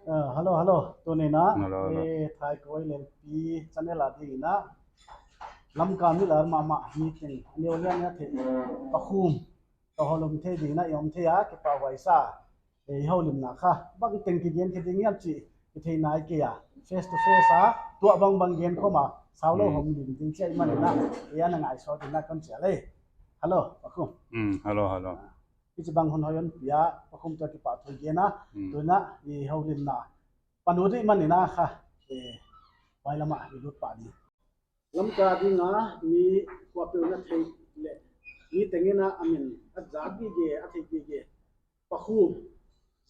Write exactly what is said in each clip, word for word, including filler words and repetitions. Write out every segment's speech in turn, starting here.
Ah, hello, hello. Tuni in a, hello, hello. Eh, Thaikawi Lelpi channel a ding in a, Lamka mi lar mahmah mi teng, a neu lian a thei, Pakhum toh houlim thei ding in a i om thei a, kipahhuai sa. Eh, i houlimna kha bangteng kigen khe ding hiam chih i theih nai kei a, face to face a, tuah bangbang gen khawm a, sau lou, hmm, houlim ding chih ahihman in a, eh, ana ngaihsawt in a kon chi a leh. Hello, Pakhum. Hmm, hello, hello. Hichibang hun hoih hon pia, Pakhum toh kipahthu i gen a, hmm, tuni in a i houlimna pan uh ahihman in a kha, eh, huai lam ah i lut pah ding. Lamka ding a mi kuapeuh in a theih leh, mi teng in a a min a zak gige, a theih gige, Pakhum,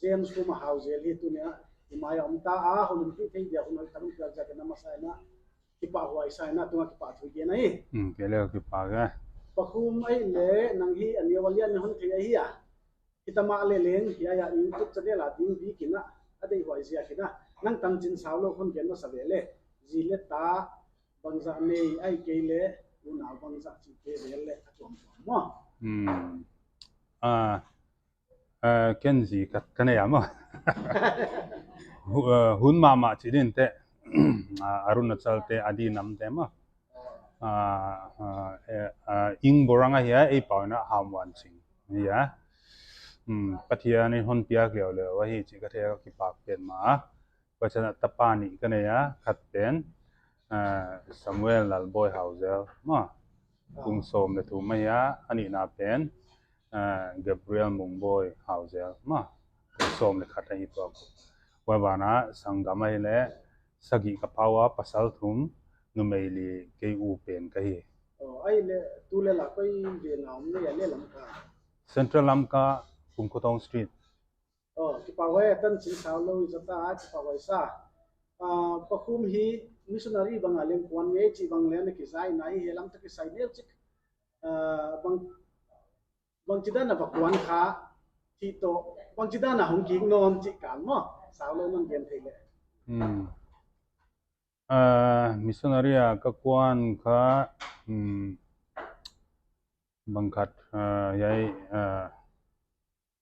James Khuma Hauzel hi tuni in a i mai a om ta a, houlimpih thei dia hun hoih khat hon piak ziak in a masa in a kipahhuai sa in a, tung a kipahthu i gen ahi. Hmm, kei leng kipak e. Pakhum ahihleh nang hi a neu a lian in hon thei ahi a. Himahleh leng, hiai a YouTube channel a ding bik in a, a deihhuai ziak in a, nang tanchin sau lou hon gen masa ve leh, zi leh ta bangzah nei, ahihkeileh unau bangzah chih te vel leh a tuamtuam maw. Hmm. Ah, ah, ken zi khat ka nei a maw. Hu-, ah, hun mahmah chih ding teh, ah, Arunachal te, Adi nam te maw. Ah, ah, eh, ah, Ing Borang ahi a, ei pau in a Hamwanching ahi a. Hmm, Pathian in hon piak liauliau ahi chih ka thei a, ka kipak petmah. Huchiin a tapa nih ka nei a, khat pen, ah, Samuel Lalboi Hauzel maw, kum sawm leh thum ahi a, a nihna pen, ah, Gabriel Mungboi Hauzel maw, kum sawm leh khat ahi tuak. Huai banah sanggam ahihleh sagih ka pau a, pasal thum, numei li, kei u pen ka hi. Oh, ahihleh tu leh la koi vel a om na hia, leh Lamka? Central Lamka, Kumkhutong Street. Oh, kipahhuai, tanchin sau lou i zat a, kipahhuai sa. Ah, Pakhum hi missionary bang a leng kuan ngei chih bang leng na kizai na hi, hiai lam toh kisai neu chik. Ah, bang, bangchidan a va kuan kha, chih toh, bangchidan a hong kik nawn chih kal maw, sau lou non gen thei leh. Hmm. Ah, missionary a ka kuan kha, hmm, bang khat, ah, hiai, ah,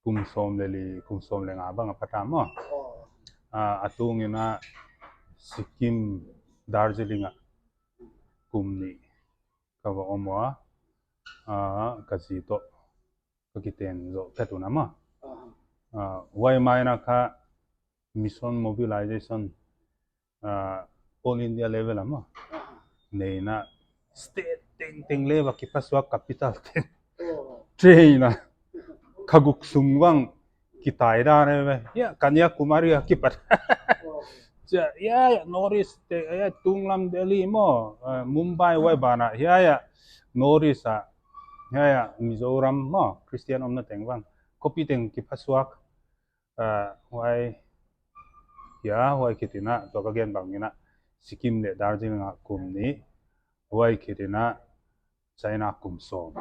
kum sawm leh li, kum sawm leh nga bang a pat a maw. Oh. Ah, a tung in a Sikkim, Darjeeling a kum nih ka va om ua, ah, ka zi toh ka kiten zoh phet un a maw. Ah. Ah, huai mai in a kha mission mobilization, ah, all India level a maw. Ah. Nei in a state tengteng leh va kipasuak, capital teng. Oh. Train a. Kha guk sung bang kitai dan e ve. Hiai, Kanyakumari a kipat. Oh. Chia, hiai, hiai, North East te, hiai, tunglam Delhi maw, eh, Mumbai huai banah, hiai, hiai, North East a, hiai, hiai, Mizoram maw, Christian omna teng bang. Khopi teng kipasuak, eh, huai, hiai, huai khit in a, tua ka gen bang in a, Sikkim leh Darjeeling a kum nih, huai khit in a, China kum sawm.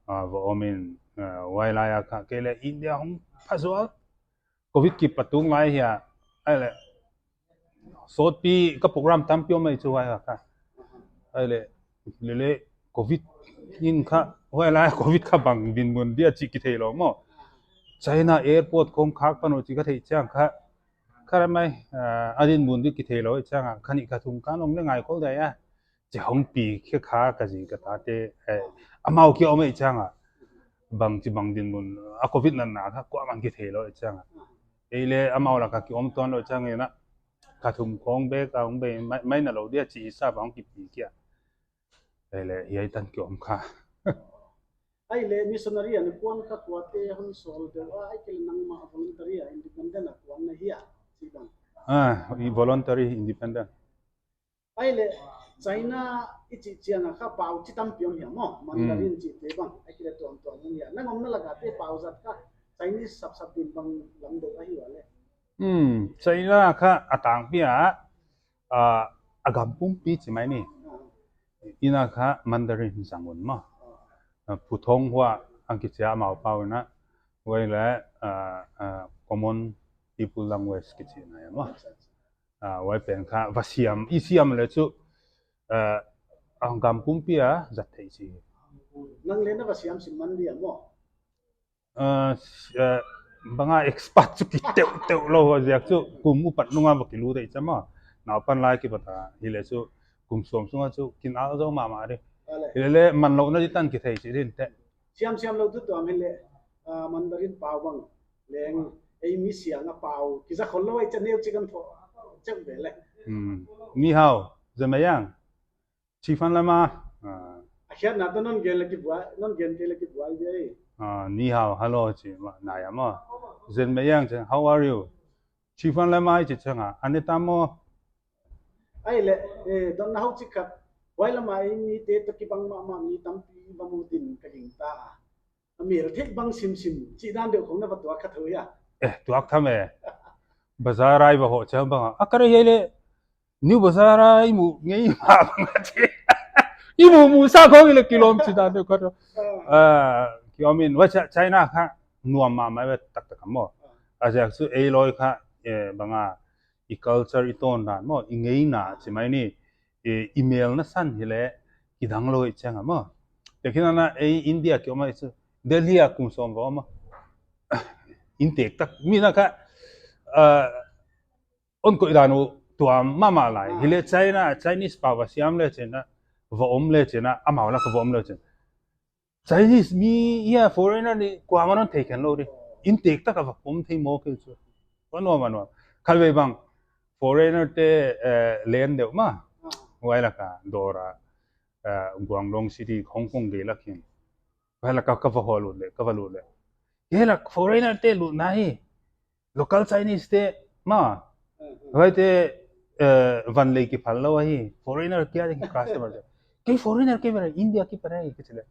Ah, va om in, ah, huai lai a kha, kei leh India hong pha zual. Covid kipat tung lai hi a, ahihleh, sawtpi ka program tampi om mai chu huai a kha. Ahihleh, lele Covid in kha, huai lai Covid kha bang dinmun dia chih kitheilou maw. China airport khong khak pan uh chih ka theih chiang kha, kha ram mai, ah, a dinmun dia kitheilou chiang a, kha nih kha thum ka nong leh ngai khol dia. Chi hong pi khe kha ka zi ka tate, eh, amau ki om ei chiang a. Bangchi bang dinmun, a Covid natna kha kuamah kitheilou ei chiang a. Ei leh amau lak a ki om tuanlou chiang in a. Kha thum khong bek a hong bei mai, mai na lou dia chih sa bang kipi kia. Ei leh hiai tan ki om kha. Ahihleh missionary a na kuan kha kuate hon sawl deuh a, ahihkeileh nangmah voluntary a independent a kuan na hia, chih bang. Ah, i voluntary independent. Ahihleh, China i chih chiang a kha pau chi tampi om hia maw, Mandarin, hmm, chih te bang, ahihkeileh tuamtuam om hia. Nang omna lak a te pau zat kha Chinese sapsap din bang lam deuh ahi ua leh. Hmm, China kha a tangpi a, ah, a gam pumpi chi mai ni. Ah. Ina kha Mandarin zang un maw. Ah. Ah, Putonghua a kichi a amau pau in a, huai leh, ah, ah, common people language kichi na maw. Acha, acha. Ah, huai pen kha va siam, i siam leh chu, ah, a gam pumpi a zat theih chi. Nang leng na va siam sim man dia maw? Ah, s-, ah, Banga expert chu ki teuh teuh lou a ziak chu kum upat nunga va kilut ei chama. Naupan lai kipat a hileh chu kum sawm sunga chu kin al zou mahmah di. Hilele man louhna di tan kithei chi din te. Siam siam lou tu tuam hileh, ah, Mandarin pau bang leng ei mi siang a pau kiza khol lou ei cha neu chi kan tho cheu ve le. Hmm. Ni hao, zeme yang. Chi fan lama. Ah. A khiatna toh non gen le kibuai, non gen kei le kibuai ve. Ah, ni hao, hello chi ma, na ya ma. Zeme yang chi, how are you? Chi fan lama chi changa, ane ta mo. Ai le, eh, dotna hau chi khat. Huai lama ei mite toh kibang mahmah mi tampi va mu din ka gingta a. A mel theih bang simsim, chih dan deuh khong na va tuak kha thou hia? Eh, tuak tham e. Bazar ai va hoh chiang bang a. A kare hei le, New Bazar ai mu ngei ma bang a chi. I mu mu sa khong i le kilawm chih dan deuh kha thou. Ah. Ah, ki om in, wa cha, China kha nuam mahmah ve taktak a maw. Ah. A ziak chu ei loi kha, eh, banga, i culture i tawn dan maw, i ngeina chi mai ni, i, i melna san hileh, i dang lou ei chiang a maw. Tekhin ana ei India ki om ai chu, Delhi a kum sawm va om a. Intek tak, mi na kha, ah, on koih dan uh tuam mahmah lai. Ah. Hileh China, Chinese pau va siam le china, va om le china, amau lak a va om le china. Chinese mi ia foreigner ni kuamah non thei khen lou di. Intek tak a va om thei maw kei chu. Manuam, manuam. Khatvei bang foreigner te, eh, len deuh ma. Ah. Huai laka dawr a, eh, Guangdong City, Hong Kong gei lak hin. Huai laka ka va hoh lut le, ka va lut le. Hiai lak foreigner te lutna hi. Local Chinese te ma. Hmm, hmm. Huaite, eh, van lei kiphal lou ahi. Foreigner kia ki customer te. Kei foreigner kei bera India ki pera hi kichi le.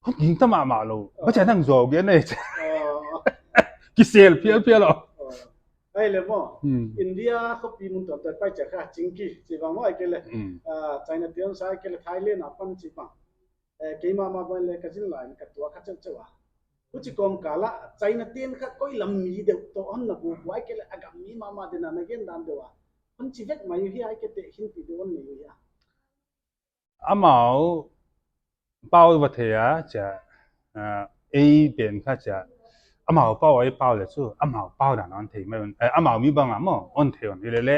Hon gingta mahmah lou. Ba cha nang zo gen nei. Oh. Kisel phial phial lou. Oh. Ai le maw. Hmm. India khopi mun tuamtuam pai cha kha Chingki. Chi bang maw ai kei le. Hmm. Ah, China te hon sa ai kei le Thailand a pan chi bang. Eh, keimah mah bang le ka zin lai ka tuak kha cheuhcheuh a. Huchi kawmkal a China ten kha koi lam mi deuh toh hon na buai kei le a gam mi mahmah dena na gen dan deuh a. Hon chi vek mai uh hia ai kei te hin pi deuh hon nei uh hia. Amau pau va thei a cha, ah, ei pen kha cha. Amau pau ei pau le chu, amau pau dan hon thei mai un. Eh, amau mi bang a maw, hon thei un. Hilele,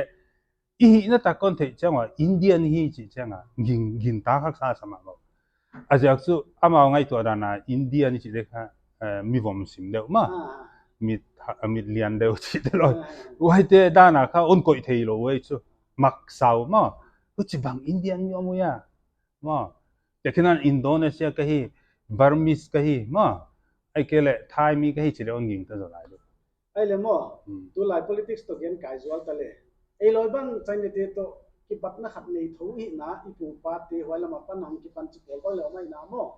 i hihna tak kon theih chiang a, Indian hi chih chiang a, gin, gintak haksa sa mah lou. A ziak chu, amau ngaihtuah dan a, Indian hi chih te kha, eh, mi vom sim deuh ma. Ah. Mit, ha, mit lian deuh chih te lou. Ah. Huaite dan a kha, hon koih thei lou, huai chu. Mak sau ma. Huchi bang Indian mi om uh hia. Ma. Tekhin ana Indonesia ka hi, Burmese ka hi, ma. Ai kei le, Thai mi ka hi chih le hon gingta zaw lai deuh. Ai le maw, hmm, tulai politics toh gen kai zual ta le. Ei loi bang China te toh kibatna khat nei thou hihna, i pu pa te huai lam a pan hong kipan chi pawl bang le om mai na maw.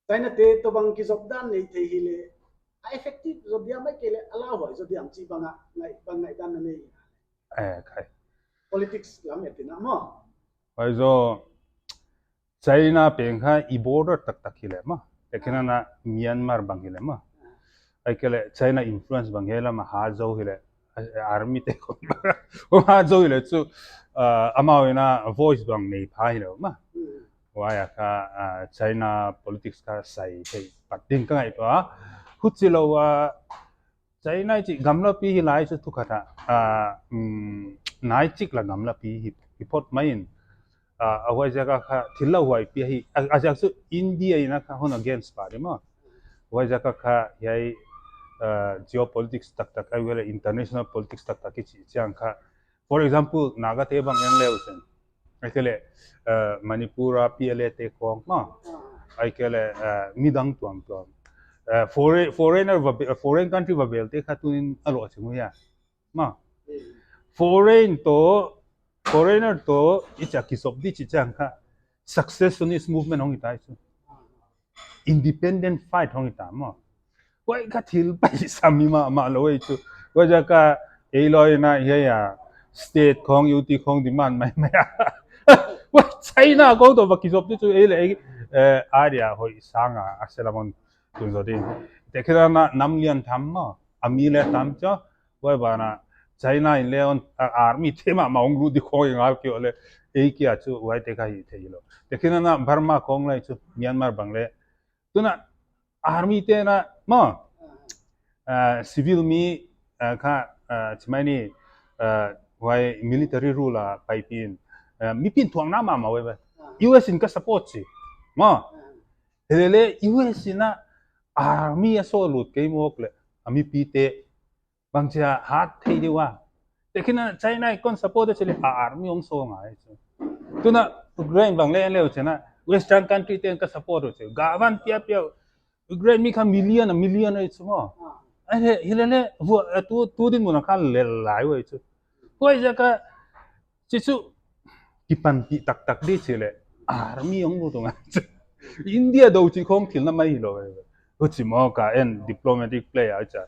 China te toh bang kizop dan nei thei hileh, a effective zaw diam ai kei le, a lauhuai zaw diam chih bang a, ngai, bang ngaihdan na nei. Eh, khai. Politics lam et in a maw. Huai zaw, China pen kha i border taktak hi le ma. Tekhin ana Myanmar bang hi le ma. Ai kei le China influence bang hi le ma ha zo hi le. Army te khong. Om ha zo hi le chu, ah, amau in a voice bang nei pha hi le ma. Hmm. Huai a kha, ah, China politics kha sai thei pat ding ka ngaihtuah. Huchi lou a, China chih gamlapi hi lai chu thu khat a, ah, um, nai chik la gamlapi hi, hi phot mai in, ah, a huai ziak a kha thil lauhuai pi hi, a, a ziak chu India in a kha hon against pa di maw. Huai ziak a kha hiai, ah, geopolitics taktak, ai kei le international politics taktak kichi chiang kha For example, Naga te bang en leu chin. Ai kei le, eh, Manipur a P L A te khong, ma. Ai kei le, eh, midang tuamtuam. Eh, foreign, foreigner va be-, foreign country va bel te kha tunin a lo ching uh hia. Ma. Foreign toh, foreigner toh, i cha kizop di chih chiang kha. Secessionist movement hong hi ta chu. Independent fight hong hi ta maw. Huai kha thil paisa mi mahmah lou ei chu. Huai ziak a ei loi in a hiai a state khong U T khong demand maimai a. Huai China khong toh va kizop di chu ei le ei, eh, area hoih sang a, a selamon tun zo ding. Tekhin ana nam lian tham maw. A mi le tham chu. Huai ban a China in le hon, a, army te mahmah hong lut di khong i ngal kei le ei kia chu huai te kha hi thei lou. Tekhin ana Burma khong lai chu Myanmar bang le. Tuna army te na ma. uh, civil mi, uh, kha, uh, chimai ni, uh, huai military rule a paipih in, uh, mipi'n thuakna mahmah uh eive. U S in ka support chi. Maw. Hilele U S in a army a sawllut kei mawk leh, a mipite bangchia hat thei di ua. Tehkhin a China i kon support a chi leh a army hong sawl ngai chu. Tuna Ukraine bang leh en leu china Western country te'n ka support uh chi. Gavan piapia Ukraine mi kha million a million a chu maw. Ai he, hilele, vua, eh, tu, tu dinmun a kha lel lai uh chu. Huaiziak a, chi chu, kipanpih taktak di chi leh, army hong lut ngai chu. India dou chi khong thil na mai hilou. Huchi maw ka en diplomatic play a cha.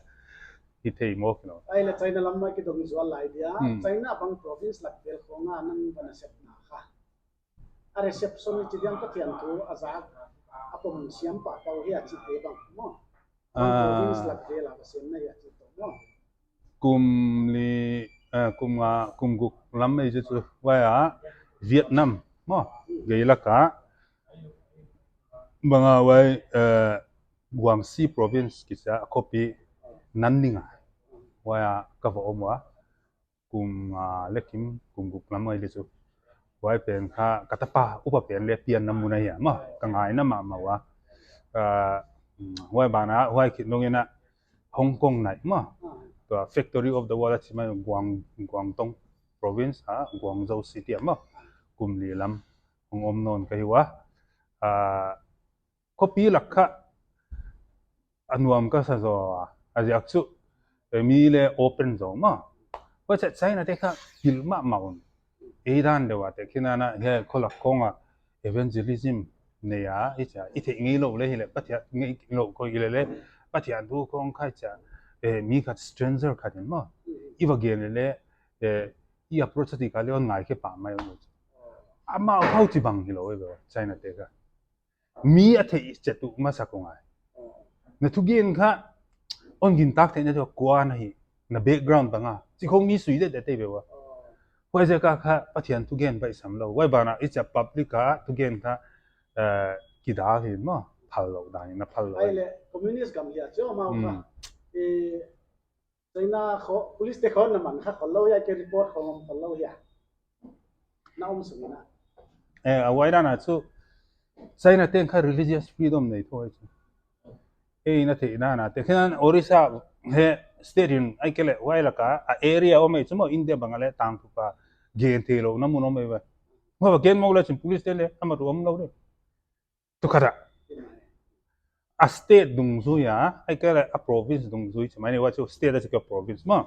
Hi thei mawk hilou. Ai leh China lam mai kidong zual lai dia. Hmm. China bang province lak vel khong a nang va na sepna kha. A reception ni chi diang Pathian thu a zak a pom siam pahpah uh hia chihte bang maw. Bang Ah. province lak vel a va siamna hia chih toh maw. Kum li, eh, kum nga, kum guk lam mai chu chu huai a Vietnam maw. Gei lak a. Bang a huai, eh, Guangxi province kichi a khopi Nanning a. Huai a ka va om ua. Kum nga leh kim, kum guk lam mai leh chu. Huai pen kha, ka tapa, upa pen leh pianna mun ahi a, maw, ka ngaina mahmah ua. Ah, huai ban ah, huai khit nung in a, Hong Kong nai, maw. Tua Factory of the World a chi mai Guang, Guangdong province, ah, Guangzhou city a, maw. Kum li lam, hong om nawn ka hi ua. Ah, khopi lak kha a nuam ka sa zaw a, a ziak chu, eh, mi leh open zaw maw. Huaiziak China te kha pil mahmah un. Ei dan deuh a tehkhin a na, he kholak khong a evangelism nei a, i cha, i theih ngeilou leh hileh, Pathian ngeilou khong hilele, Pathian thu khong kha cha, eh, mi khat stranger khat in maw. I va gen lele, eh, i approach a ti kha leh hon ngaikhe pah mai un. Amau hau chi bang hilou eive, China te kha. Mi a theih chet uh masa khong ai. Na thugen kha, hon gintak theihna deuh kua na hi, na background bang a. Chi khong mi sui det det te ve ua. Huaiziak a kha, Pathian thugen baihsam lou. Huai ban ah, i cha public a thugen kha, eh, kidal hi maw, phal lou dan in a phal lou. Ai leh, communist gam hia chu amau kha. Hmm. Eh, China khong, police te khong na man kha khollou hia, ke report khong om khollou hia. Na om sung in a. Eh, a huai dan a chu, China te'n kha religious freedom nei thou chu. Ei na theihna na, tehkhin a Orissa he state in ahihkeileh huai lak a, a area om ei chu maw India bang a leh tangthu pa gen theilou na mun om eive. Maw va gen mawk leh chin police te leh, ama tu om lou de. Tu khat a. A state dungzui a, ahihkeileh a province dungzui, chi mai ni ua chu state a chi kha province maw.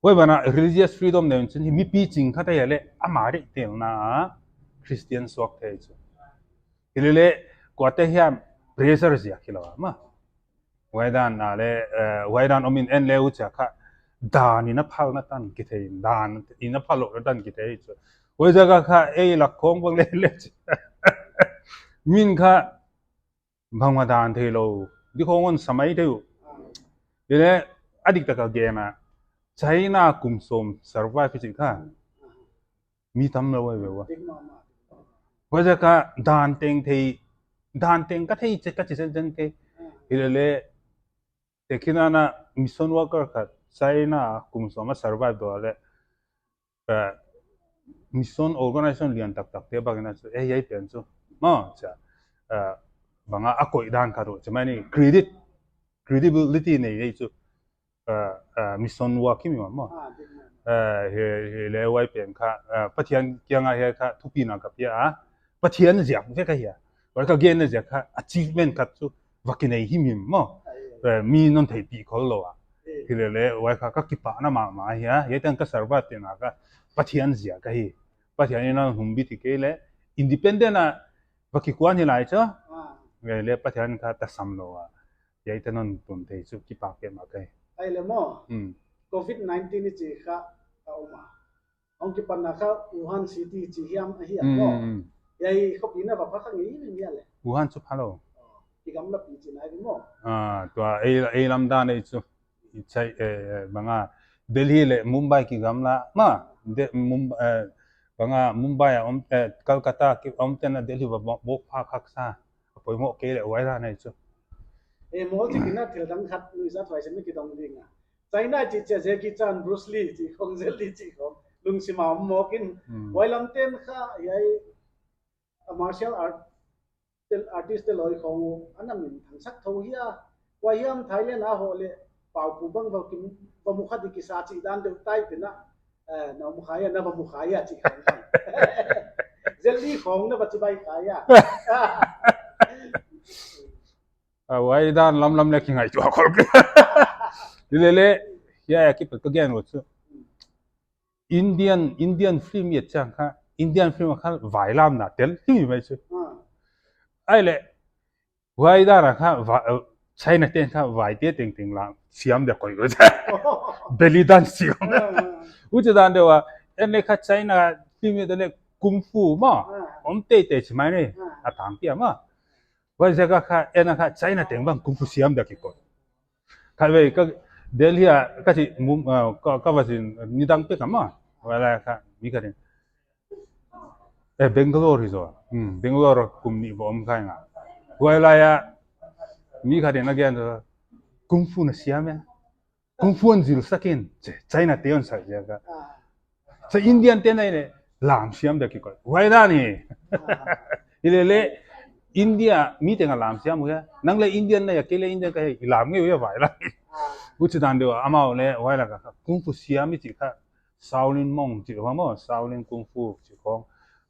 Huai ban ah religious freedom nei un chin hi mipi ching khat a hia leh, ama deihtelna a Christian suak thei chu. Hilele, kuate hiam pressure ziak hilou a maw. Huai dan a leh, eh, huai dan om in en leh huchia kha, dan in a phalna tan kithei, dan in a phallouhna tan kithei chu. Huaiziak a kha, ei lak khong bang leh leh chu. Min kha, bangmah dan theilou. Di khong hon sa mai thei uh. Hilele, a diktak a gen a. China kum sawm survive chih kha. Mi tam lou eive ua. Huaiziak a dan teng thei, dan teng ka thei chet ka chi zenzen kei. Hilele, tehkhin a na mission worker khat, China kum sawm a survive deuh leh, eh, mission organization lian taktak te bang in a chu, eh, hiai pen chu. Maw, cha, eh, bang a a koih dan khat uh, chi mai ni credit, credibility nei ei chu. Eh, eh, mission work hi mi maw. Ah, dik maw. Eh, hi, hilele huai pen kha, eh, Pathian kiang a hiai kha thupina ka pia a. Pathian ziak vek ahi a. Huai ka genna ziak kha achievement khat chu va kinei hi mi maw. Ai, ai. Eh, mi'n hon theihpih khollou a. Eh. Hilele huai kha ka kipahna mahmah ahi a. Hiai tan ka survive theihna kha Pathian ziak ahi. Pathian in a hon humbit hi kei leh independent a va kikuan hi lai chu. Ah. Hilele Pathian kha tasam lou a. Hiai tan hon tun thei chu kipak mahmah ka hi. Ai leh maw. Hmm. Covid nineteen i chih kha a om a. Hong kipanna kha Wuhan City chi hiam ahi a maw. Hmm, hmm. Hiai khopi na va pha kha ngei mi mi a leh. Wuhan chu phalou. Oh, kigamla pi chihna hi maw. Ah, tua ei, ei lam dan ei chu. I chai, eh, eh, bang a Delhi leh Mumbai kigamla maw. De, Mum-, eh, bang a Mumbai a om, eh, Kolkata ki om te'n a Delhi va bo-, bawk phak haksa. A poimoh kei leh huai dan ei chu. E, mawl chik in a thil dang khat nuihzat huai sem na kidong ding a. China chih chia Jackie Chan, Bruce Lee chih khong, Jet Li chih khong. Lungsim a om mawk in. Hmm. Huai lam ten kha, hiai a martial art, tel-, artist te lawi khong u, ana min thangsak tho hia. Kua hiam Thailand a hoh leh, pau pu bang va kim, va mu kha di kisa chih dan deuh tai pen a, eh, na mu kha hia, na va mu kha hia chih khong khong. Jet Li khong na va chibai kha hia. Ah, huai dan lamlam leh kingaihtuah khol kei. Lele, hiai a kipat ka gen ut chu. Indian, Indian film i et chiang kha, Indian film kha vailamna tel hi mai chu. Ah. Ahihleh, huai dan a kha, va-, eh, China ten kha vaite tengteng lam siam dia koih ko. Belly dance siam. Ah. Huchi dan deuh a, en leh kha China film i et leh kung fu maw. Ah. Om teitei chi mai ni. Ah. A tangpi a maw. Huaiziak a kha, en a kha, China teng bang kung fu siam dia kikoih. Khatvei, ka, Delhi a, ka chi, mum, ah, ka, ka va zin, nidang pek a maw. Huai lai kha, mi khat in. Eh, Bangalore hi zaw. Hmm, Bangalore kum nih va om kha ing a. Huai lai a, mi khat in a gen zaw, kung fu na siam e. Kung fu hon zil sak in, che, China te hon sak ziak a. Ah. Che Indian te nai leh, lam siam dia kikoih. Huai dan hi. Ah. Hilele, India, mi teng a lam siam uh hia. Nang leh Indian na hia, kei leh Indian ka hi, i lam ngei uh hia vai la. Ah. Huchi dan deuh a, amau leh, huai la ka, kung fu siam i chih kha, Shaolin Monk chih khong maw, Shaolin Kung Fu chih khong.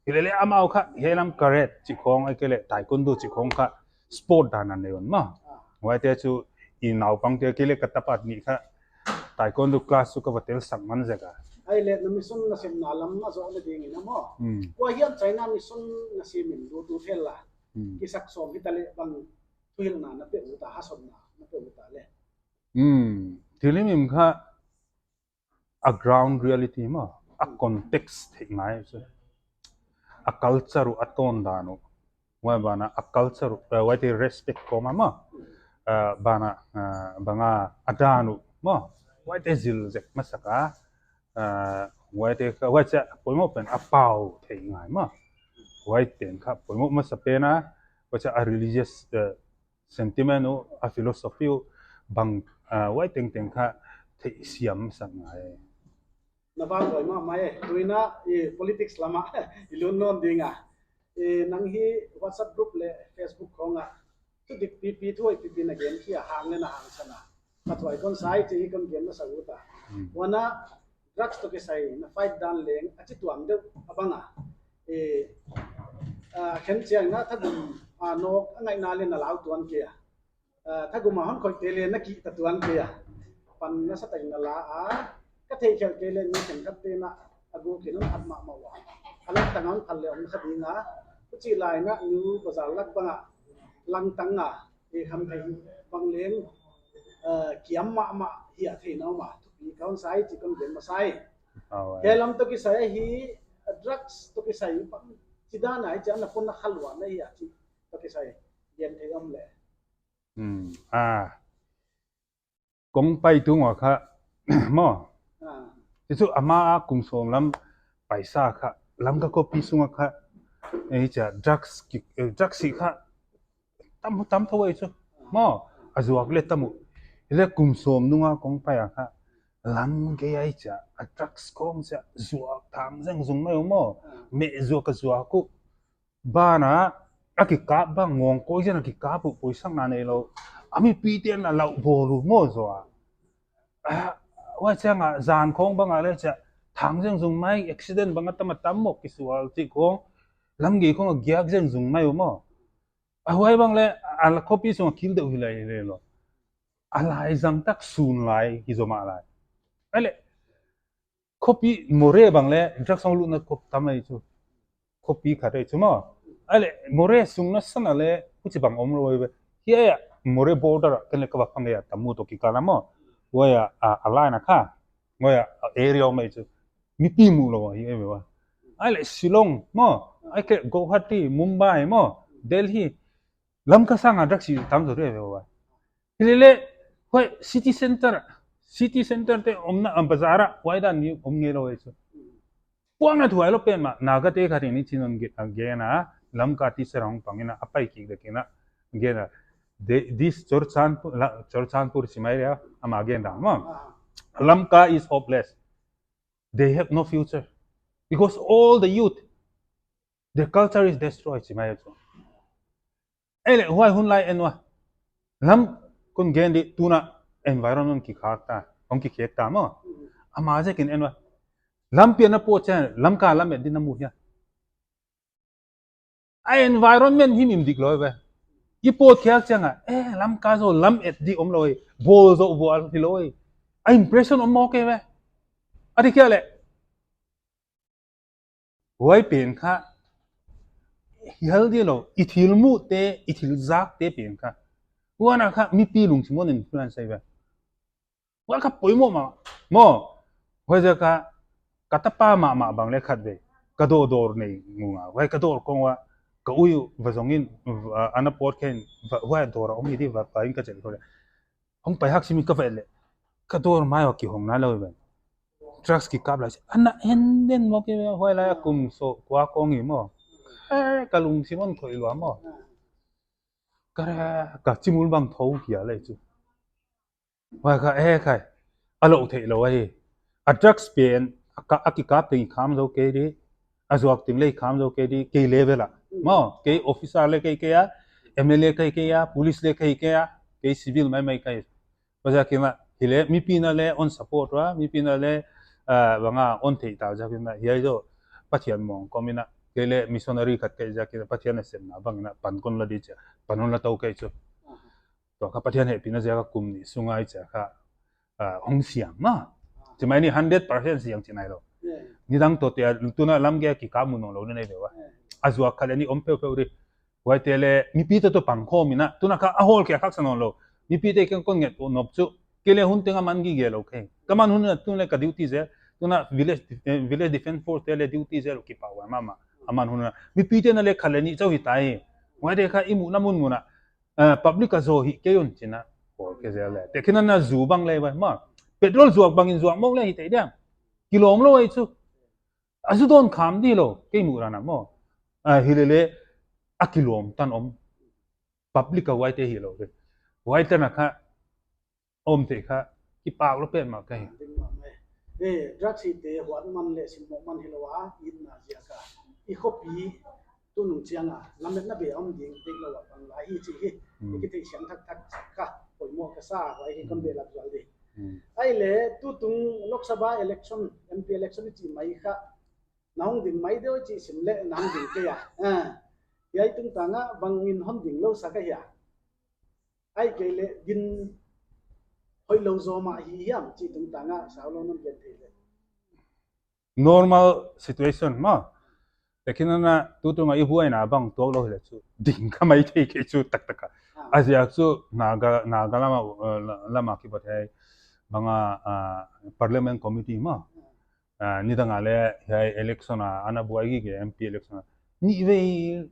Hilele amau kha, hiai lam karate chih khong, ahihkeileh taekwondo chih khong kha, sport dan a nei un maw. Ah. Huaite chu i naupangte kei leh ka tapa nih kha taekwondo class chu ka va tel sak man zek a. Ahihleh na mission na semna lam a zoh leh ding in a maw. Hmm. Kua hiam China mission na sem in lut ut hel a. Hmm. Kisak sawm hita leh bang thuhilhna na pe ut a, hasotna na pe ut a leh. Hmm. Thil himhim kha a ground reality maw, a context theih ngai chu. A culture uh, a tawn dan uh. Huai ban ah a culture uh, eh, huaite respect kawm a maw. Eh, ban ah, eh, bang a a dan uh maw. Huaite zil zek masak a. Eh, huaite kha, huai chia poimoh pen a pau theih ngai maw. Huaite kha poimoh masa pen a, huai chia a religious, eh, sentiment uh, a philosophy uh, bang, ah, huai tengteng kha theihsiam sak ngai. Na vang doi mahmah e, tuin a, i politics lam ah, i lut nawn ding a. I nang hi WhatsApp group leh Facebook khong ah, thudik pipi, thuhoih pipi na gen khia, hang leh na hangsan a. Ka thuhoih kon sa i chih kon gen masa ut a. Hmm. Huan a, drugs toh kisai na fight dan leng a chi tuam deuh a bang a. E, a, khen chiang na thagum, a, nawk a ngaihna leh na lau tuan kei a. A, thagum a hon khoihte leh na kihta tuan kei a. Pan nasa tak in na la a. Ka theihkhelh kei leh mi khenkhat te'n a guk in hon phat mahmah ua. A langtang a hon phal leh om kha ding a. Huchi lai in a New Bazar lak bang a langtang a, e, khamtheih bang leng, eh, kiam mahmah hia theihna om a, thupi ka hon sa i chih kon gen masa e. Aw, eh. Hiai lam toh kisai hi, eh, drugs toh kisai bangchidan a hichia na pon na khaluahna hia chih toh kisai gen thei om leh. Hmm, ah. Kong pai tung ua kha, maw. Ah. Chu chu ama a kum sawm lam paisa kha, Lamka khopi sung a kha, eh, chia drugs ki, eh, drugs hi kha, tam, tam tho ei chu. Maw, a zuak leh tam uh. Hileh kum sawm nung a kong pai a kha, lam gei ai chia, a drugs khong chia, zuak thang zeng zung mai uh maw. Ah. Meh zuak a zuak uh. Ban ah, a kikap bang ngawng koi zen a kikap uh, poisakna neilou. A mipite'n a lauh bawl uh maw zaw a. Ah, huai chiang a, zan khong bang a leh chia, thang zeng zung mai, accident bang a tam a tam mawk kisual chih khong, lam gei khong a giak zeng zung mai uh maw. A huai bang leh, a la khopi sung a kil deuh hi lai leh lou. A lai zang tak sun lai hi zaw mah lai. Ahihleh, khopi Moreh bang leh, drugs hong lutna khop tam ei chu. Khopi khat ei chu maw. Ahihleh, Moreh sung nasan a leh, huchibang om lou ei ve. Hiai a, Moreh border a, ken leh ka va phang ei a, Tamu toh kikal a maw. Huai a, a, a line a kha. Huai a, a area om ei chu. Mipi mu lou hi ei ve ua. Ahihleh, Shillong maw. Ahihkeileh, Guwahati, Mumbai maw. Delhi. Lamka sang a drugs hi tam zaw di ei ve ua. Hilele, huai city center, city center te omna, ah, bazar a, huai dan mi om ngeilou ei chu. Puangna thuailou pen mah, Naga te khat in hichi'n hon ge-, ah, gen a, Lamka teacher hong pang in a, a pai kik dek in a, gen a. They, this Churachandpur, la, Churachandpur Simairia, ama gen dan maw. Ah. Lamka is hopeless. They have no future. Because all the youth, their culture is destroyed, Simairia chu. Ei le, huai hun lai en ua. Lam kon gen di tuna environment kikhak ta, hong kikhek ta maw. Ama ziakin en ua. Lampi a na pawt chiang, Lamka lam et di na mu hia. A environment hi mim dik lou ve. I pawt khiak chiang a, eh, Lamka zaw lam et di om lou e. Bawl zaw bawl hi lou e. A impression om mawk e ve. A di kia le. Huai pen kha, hial di lou, i thil muhte, i thil zakte pen kha. Huan a kha, mipi lungsim on influence ai ve. Huai kha poimoh mah, maw. Huai ziak a, ka tapa mahmah bang le khat ve. Ka dawr dawr nei ngung a. Huai ka dawr kong ua, ka ui va zong in, uh, ana pawt khen, va, huai dawr a om hi di va, va in ka chen ko le. Hong pai hak sim in ka va et le. Ka dawr mai ua kihong na lou ve. Drugs kikap lai. Ana en den mawk e ve, huai lai a kum sawm kua kong hi maw. Eh, ka lungsim on khoi lua maw. Ka, ka chimul bang thou kia lai chu. Huai kha, eh, khai. A lou theih lou ahi. A drugs pen, a ka, a kikap teng kham zou kei di. A zuak teng le kham zou kei di, kei level a. Maw, kei officer le kei kei a, M L A kei kei a, police le kei kei a, kei civil maimai kei. Huai ziakin a, hi le, mipi na le on support ua, mipi na le, ah, bang a on theih ta ziakin a, hiai zaw, Pathian mawng kawm in a, kei le missionary khat kei ziakin a, Pathian a semna bang in a, pan kon la di chia, pan kon la tou kei chu. Tua kha Pathian hehpihna ziak a kum nih sung a i chia kha, ah, hong siang maw. Chi mai ni hundred percent siang chi nai lou. Yeah. Nidang toh te a tuna lam gei a kikap mu nawn lou ni nei ve ua. Yeah. A zuak khat le nih om peuhpeuh di. Huaite le mipite toh pangkhawm in a, tuna kha a hawl khe a khaksa nawn lou. Mipite kiang kon nget nop chu. Kei le hun teng a man gige lou kei. Ka man hun in a tun le ka duty zel. Tuna village, eh, village defense force te le duty zel kipahhuai mahmah. A man hun in a. Mipite na le khat le nih chauh hi ta hi. Huaite kha i muhna mun mun a. Eh, public a zou hi kei un chi in a, hawl khe zel le. Tehkhin a na zu bang le vai maw. Petrol zuak bang in zuak mawk le hi tei diam. Kilawm lou ai chu. A zu dawn kham di lou, kei muh dan a maw. Ah, hi le le, a kilawm tan om. Public a huaite hi lou ve. Huai tan a kha, om te kha, kipak lou petmah ka hi. Ding mah mai. Eh, drugs hi te huat man le simmawh man hi lou a, itna ziak a. I khopi, tunung chiang a, lametna be om ding, dik lou a bang lai hi chi hi. Hmm. I kitheih siam thakthak kha, poimoh ka sa, huai hi kon belap zual di. Hmm. Ai le, tutung Lok Sabha election, M P election i chih mai kha, na hong ding mai diam i chih sim le, na hong ding kei a. Ah. Hiai tungtang a, bang in hon ding lou sak ahia. Ai kei le din hoih lou zaw mah hi hiam chih tungtang a sau lou non gen thei le. Normal situation maw. Tehkhin a na tutung a i buaina bang tuak lou hi le chu. Ding ka mai thei kei chu taktak a. Ah. A ziak chu Naga, Naga lam a, uh, lam a kipat hei. Bang a, uh, Parliament Committee maw. Ah. Ah, nidang a le, hiai election a, ana buai gige M P election a. Ni vei,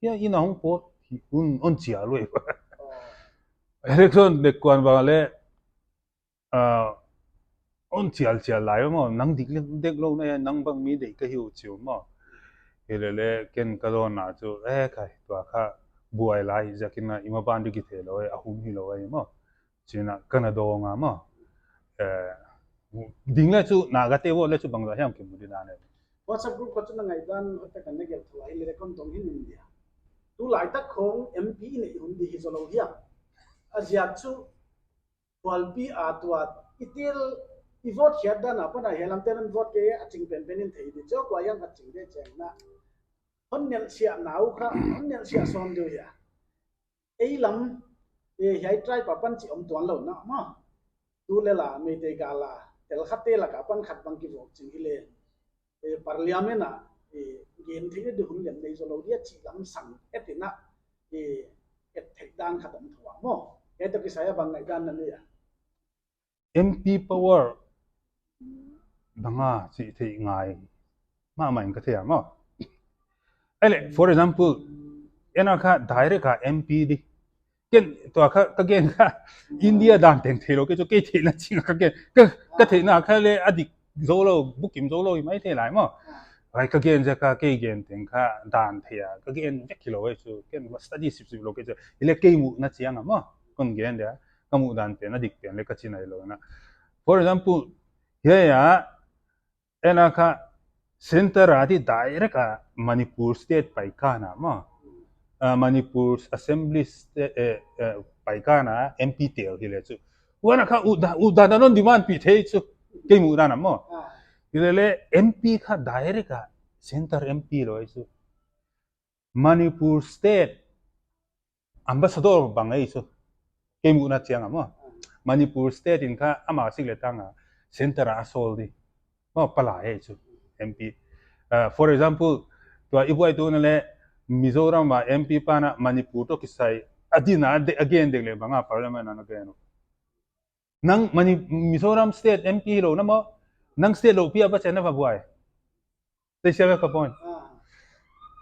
hiai in a hong pawt, hi, un, on chial lou. Oh. Election dek kuan bang le, ah, on chial chial lai maw, nang dik le, dek lou na, nang bang mi deih ka hi uh chi uh maw. Hi le le, ken ka dawnna chu, eh, khai, tua kha, buai lai, ziakin a, i maban di kithei lou, eh, a hum hi lou, eh, maw. Chi in a ka na dawng a maw. Eh, ding le chu Naga te vote le chu bangzah hiam kimu di dan e. WhatsApp group kha chu na ngaihdan hoihtak a na gelh thou a, hi le kon dong hi min dia. Tulaitak khong M P nei hun di hi zaw lou hiam. A ziak chu, hualpi a tuat, i tel, i vote khiat dan a pan a hiai lam te nan vote kei a ching penpen in thei di chu, kua hiam a ching di cheng na. Hon nelhsiah na uh kha, hon nelhsiah sawm di uh hia. Ei lam, eh, hiai tribe apan chih om tuan lou na maw. Tu le la, Meitei gal a, tel khat te lak apan khat bang kivawk ching hi le. Eh, Parliament a, eh, gen theih di hun lem nei zaw lou dia chih lam sang et in a, eh, et theih dan khat om thou a maw. Eh, toh kisai a bang ngaihdan na nei a. M P power bang a chih theih ngai mahmah in ka thei a maw. Ai le, for example, en a kha direct a M P di. Ken tua kha, ka gen kha India dan teng thei lou, kei chu kei theihna ching a ka gen. Ka, ka theihna kha le a dik zou lou, bukim zou lou, i mai thei lai maw. Huai ka gen ziak a kei gen teng kha dan thei a ka gen vek hilou ei chu, ken va study sipsip lou kei chu. Hileh kei muhna chiang a maw kon gen dia, ka muh dan pen a dik pen leh ka chi nailou na. For example, hiai a, en a kha center a di direct a Manipur state pai ka na maw. Ah, Manipur Assembly state, eh, eh, pai ka na M P tel hileh chu. Huan a kha u da, u da na non demand pi thei chu. Kei muh dan a maw. Ah. Hileh leh M P kha direct a center M P lou ei chu. Manipur state ambassador bang ei chu. Kei muhna chiang a maw. Manipur state in kha ama sik leh tang a center a sawl di. Maw, palai ei chu M P. Ah, for example, tua i buaituhna leh Mizoram a M P pa na Manipur toh kisai a di na de, a gen dek leh bang a parliament a na gen uh. Nang Mani-, Mizoram state M P lou na maw, nang state loupi a va chiang na va buai. Thei siam e ka point. Ah.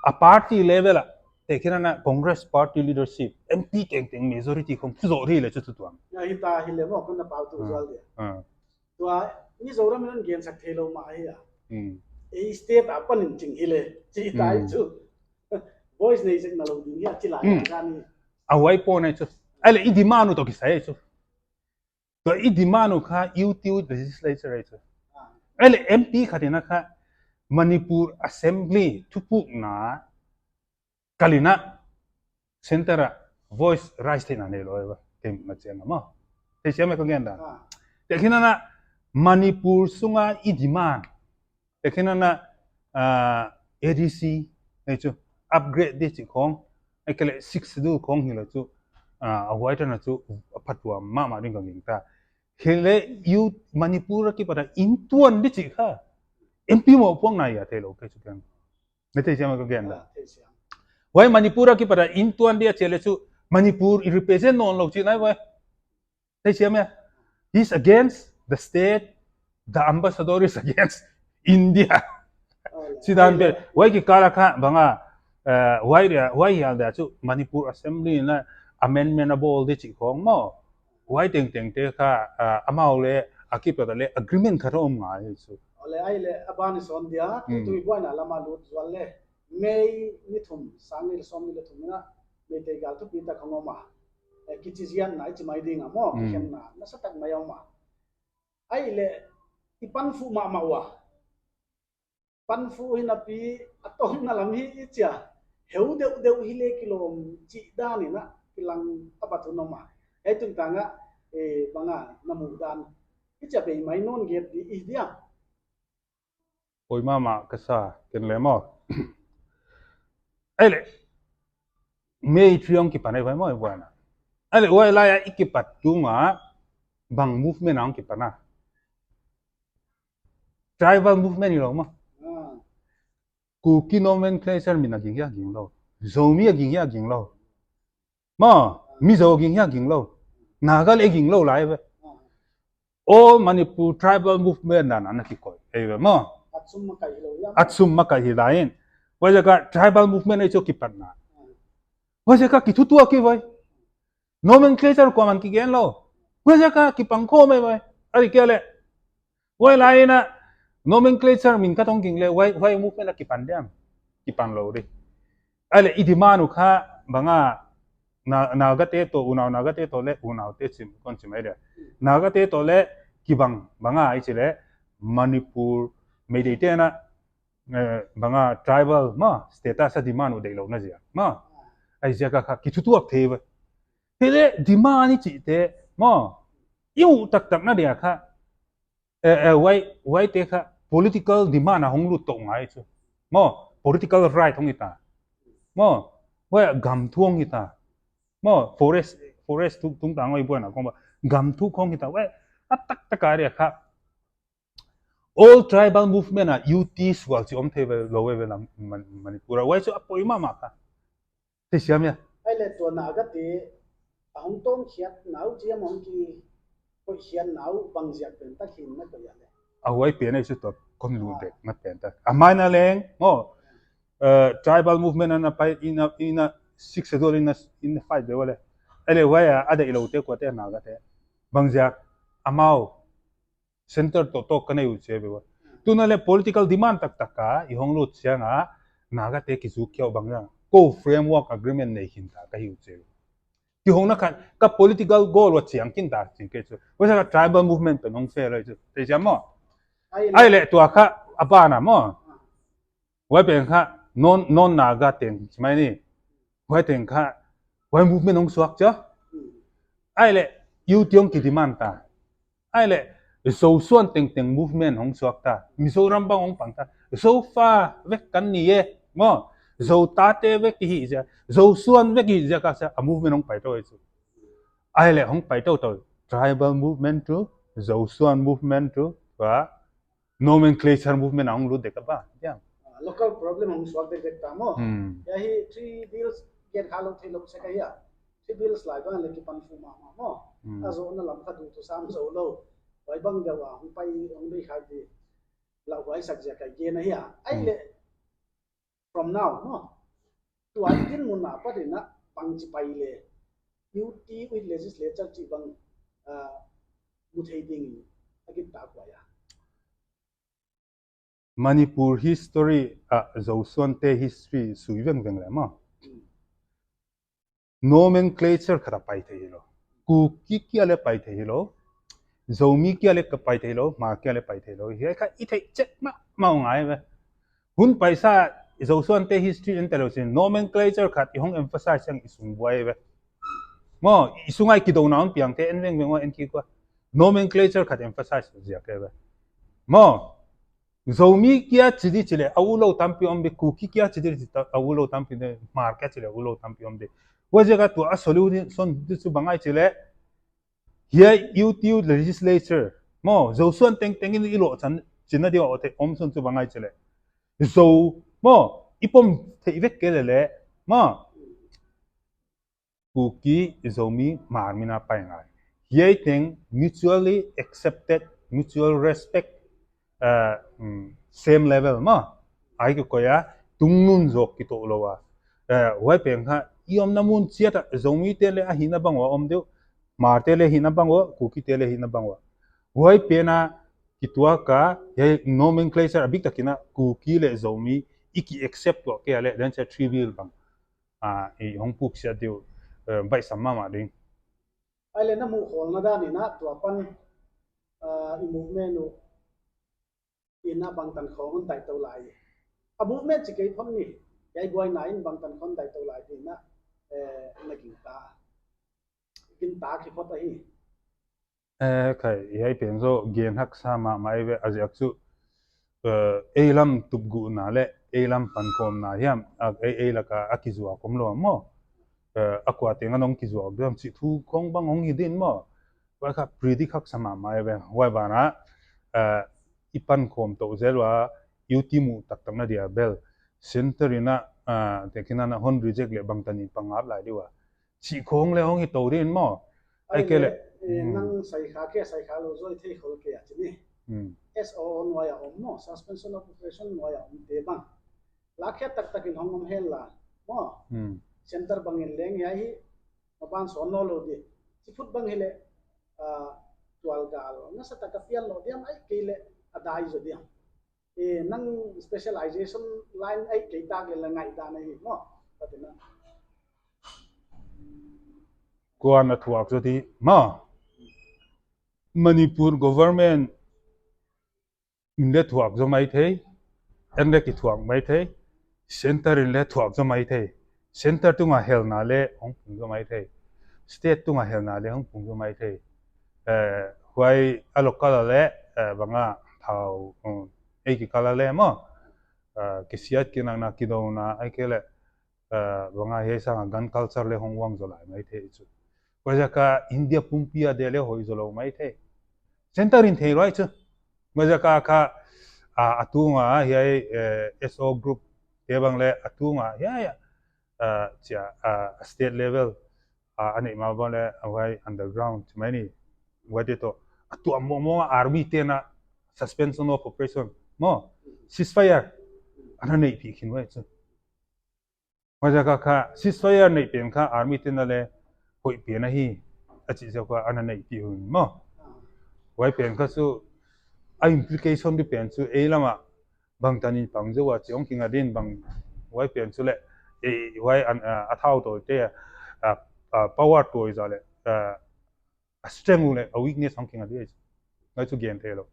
A party level a, tehkhin a na Congress party leadership, M P tengteng majority khong thu zoh ri leh chu tutuam. Ya, hita hileh maw, kon na pau tu Ah. zual dia. Ah. Tua, Mizoram in hon gen sak theilou mah hi a. Hmm. Ei state a pan in ching hileh, chi tai Hmm. chu. Voice nei sek na lou ding hi a, chi lai Hmm. a ka ni. A huai point ei chu. Ahihleh i demand uh toh kisai ei chu. Tua i demand uh kha U T legislature ei chu. Ah. Ahihleh M P khat in a kha Manipur Assembly thupukna kal in a center a voice raise theihna neilou ei va. Kei muhna chiang a maw. Thei siam e ka gen dan. Ah. Tehkhin a na Manipur sunga i demand. Tehkhin a na, ah, A D C, ei chu, upgrade di chih khong, ahihkeileh Sixth Schedule khong hileh chu, ah, a huai tan a chu, a phatuam mahmah ding ka gingta. Hileh U Manipur a kipat a inntuan di chih kha, M P mohpuakna hia theilou kei chu ken. Na thei siam e ka gen dan. Ah, thei siam. Huai Manipur a kipat a inntuan di a chih leh chu, Manipur i represent nawnlou chihna ei huai. Thei siam e. He's against the state, the ambassador is against India. Oh, le. Chi dan Ai, le. Huai kikal a kha bang a, eh, huai dia, huai hial dia chu Manipur Assembly in a amendment a bawl di chih khong maw. Huai tengteng te kha, eh, amau leh a kipat a leh agreement khat om ngai chu. Oh, le, ahihleh a ban i sawn dia, Hmm. tui buaina lam a lut zual leh. May ni thum, sang nih leh sawmnih leh thum in a, Meitei gal thupitak hong om a. Eh, kichizianna i chi mai ding a maw, Hmm. kikhenna, nasatak mai om a. Ahihleh, i panphuh mahmah ua. Panphuh hi napi, a tawpna lam hi i chia. Heu deuhdeuh hileh kilawm chih dan in a, kilang a bat hun om a. Hiai tungtang a, eh, bang a, na muh dan. I chia bei mai nawn nget di i dia. Poimoh mahmah ka sa, ken leh maw. Ahihleh, May three hong kipan ei vai maw, ei vai na. Ahihleh, huai lai a i kipat tung a, bang movement a hong kipan a. Tribal movement hilou maw. Ah. Kuki nomenclature min a ging hia ging lou. Zomi a ging hia ging lou. Maw, Mizo ging hia ging lou. Naga leh ging lou lai ve. All Manipur tribal movement dan a na kikoih. Ei ve maw. Atsum makai hilou ya. Atsum makai hilai in. Huaiziak a tribal movement ei chu kipatna. Huaiziak a kithutuak hi ve. Nomenclature kuaman kigen lou. Huaiziak a kipangkhawm ei ve. Ahihkeileh. Huai lai in a nomenclature min ka tong ging leh, huai, huai movement a kipan diam. Kipan lou di. Ahihleh i demand uh kha bang a na, Naga te toh, unau Naga te toh leh, unau te chim, kon chim ei dia. Naga te toh leh, kibang, bang a i chih leh, Manipur, Meitei te na, eh, bang a tribal, maw, status a demand uh deihlouhna ziak, maw. Huaiziak a kha, kithutuak thei ve. Hileh demand i chih te, maw, i uh taktakna dia kha, eh, eh, huai, huai te kha political demand a hong lut tou ngai chu. Maw, political right hong hita. Maw, huai gam thu hong hita. Maw, forest, forest tung, tungtang huai buaina kong ba. Gam thu hong hita. Huai, a taktak a dia kha. All tribal movement a U T sual chih om thei ve lou ve lam Man-, Manipur a. Huai chu a poimoh mahmah kha. Thei siam e. Ahihleh tua Naga te, a hong tawmkhiatna uh chiam hong kikoihkhiatna uh bangziak pen tak hi'n na koih a leh. A huai pen ei chu tua kon lut Ah. dek na pen tak. A mai na leng, maw, eh, tribal movement a na pai in a, in a Sixth Schedule in a, in a fight ve ua leh. Ahihleh huai a, a deihlouh te kuate Naga te. Bangziak, amau, center toh talk ka nei uh chi ve ua. Tuna le political demand taktak a i hong lut chiang a, Naga te kizuk kiau bang a, ko framework agreement nei khin ta ka hi uh chi. Kihong na khat, ka political goal ua chiang khin ta chi kei chu. Huai sa ka tribal movement pen hong fail uh chu. Te chiam maw? Ai le. Ai le tua kha a ban a maw? Huai pen kha non, non Naga teng, chi mai ni. Huai teng kha, huai movement hong suak chia. Hmm. Ai le, U T hong ki demand ta. Ai le, Zosuan tengteng movement hong suak ta. Mizoram bang hong pang ta. Zofa vek kan ni e. Maw, Zo tate vek hi zia. Zosuan vek hi zia ka sa, a movement hong pai tou e chu. Ai le, hong pai tou tou. Tribal movement chu, Zosuan movement chu, wa, nomenclature movement a hong lut dek a ba, ya. Ah, local problem hong suak dek dek ta maw. Hmm. Ya hi three bills gen kha lou thei lou sek a hia. Three bills lai bang le kipan fu mahmah maw. Hmm. A zohna lam kha duh tu sam zou lou. Huai bang deuh a hong pai hong bei khai di. Lauhuai sak ziak a gen a hia. Ai le, from now, no? Tua i dinmun a pat in a bangchi pai le, U T with legislature chih bang, ah, mu thei ding in a gingta kua hia. Manipur history, ah, Zosuan te history sui vengveng le maw. Hmm. Nomenclature khat a pai thei hilou. Kuki kia le pai thei hilou. Zomi kia le ka pai thei lou, Hmar kia le pai thei lou. Hiai kha i theih chet mahmah ngai ve. Hun paisa Zosuan te history en ta lou sin, nomenclature khat i hong emphasize chiang i sung buai ve. Maw, i sung a i kidouna hon piang te en vengveng ua en kik ua. Nomenclature khat emphasize ziak e ve. Maw, Zomi kia chi di chi le, a ut lou tampi om di, Kuki kia chi di chi ta, a ut lou tampi di, Hmar kia chi le, a ut lou tampi om di. Huaiziak a tua a solution di chu bang ahi chi le, hiai U T legislature, maw, Zosuan tengteng in i lohchan chin na di a om sun chu bang ahi chi le. Zo, maw, i pom theih vek kei le le, maw. Kuki, Zomi, Hmar min a pai ngai. Hiai teng mutually accepted, mutual respect, uh, mm, same level maw. Ahi kikoih a, tungnun zawk kitoh lou a. Uh, huai pen kha, i omna mun chiat a, Zomi te le a hihna bang ua om deuh, Hmar te le hihna bang ua, Kuki te le hihna bang ua. Huai pen a, kituak a, hiai nomenclature a biktak in a, Kuki le Zomi, i ki accept tuah kei a le, then sa tribal bang. Ah, i hong puk siat diu, eh, baihsam mahmah ding. Ai le na muh khawlna dan in a tua pan, ah, i movement uh in a bangtan khawng hon dai tou lai. A movement chi kei phot ni, hiai buaina in bangtan khawng dai tou lai di in a, eh, na gingta. Gingta ki phot ahi. Eh, khai, hiai pen zaw gen haksa mahmah ve a ziak chu, eh, ei lam tupguhna le, ei lam pankhawmna hiam, a, ei, ei lak a, a kizuak om lou maw. Eh, a kua teng a nong kizuak diam chih thu khawng bang hong hi din maw. Huai kha predict haksa mahmah ve, huai ban a, eh, i pankhawm tou zel ua, U T mu taktak na dia bel. Center in a, eh, tekina na hon reject le bangtan in pang ngap lai di ua. Chih khawng le hong hi tou din maw. Ai kei le, eh, hmm, nang sai kha kei, sai kha lou zaw i thei khol kei a chi ni. Hmm. S O O nuai a om maw, suspension of operation nuai a om te bang. Lakkhiat taktak in hong om hen la, maw. Hmm. Center bang in leng hiai hi, maban sawn nawn lou di. Chi phot bang hi le, ah, tual gal nasa tak a pian lou diam ai kei le a dai zaw diam. Eh, nang specialization line ai kei tak le la ngaihdan ahi maw. Patina. Kuan a thuak zaw di maw. Manipur government in le thuak zaw mai thei. En le kithuak mai thei. Center in le thuak zaw mai thei. Center tunga helna le hong pung zaw mai thei. State tunga helna le hong pung zaw mai thei. Eh, huai a local a le, eh, bang a thau, um, ei kikal a le maw. Eh, kisiat kinakna kidouna, ai kei le, eh, bang a hiai sang a gun culture le hong uang zaw lai mai thei chu. Huaiziak a India pumpi a dia le hoih zaw lou mai thei. Center in thei ruai chu. Huaiziak a kha, ah, a tunga hiai, eh, S O group te bang le a tunga hiai, ah, chia, ah, state level, ah, a neih ma bang le a huai underground chi mai ni. Huai te toh. A tuam mawngmawng a army te'n a suspension of operation maw, ceasefire ana neihpih khin huai chu. Huaiziak a kha ceasefire neih pen kha army te'n a le hoih pen ahi a chih ziak a ana neihpih hun maw. Huai pen kha chu A implication di pen chu ei lam ah bangtan in pang zou a chih hong kinga din bang, huai pen chu leh, eh, huai an, ah, a thau tawi te, ah, ah, power tawi zah leh, ah, a strength uh leh a weakness hong kinga di. Ngai chu gen theilou.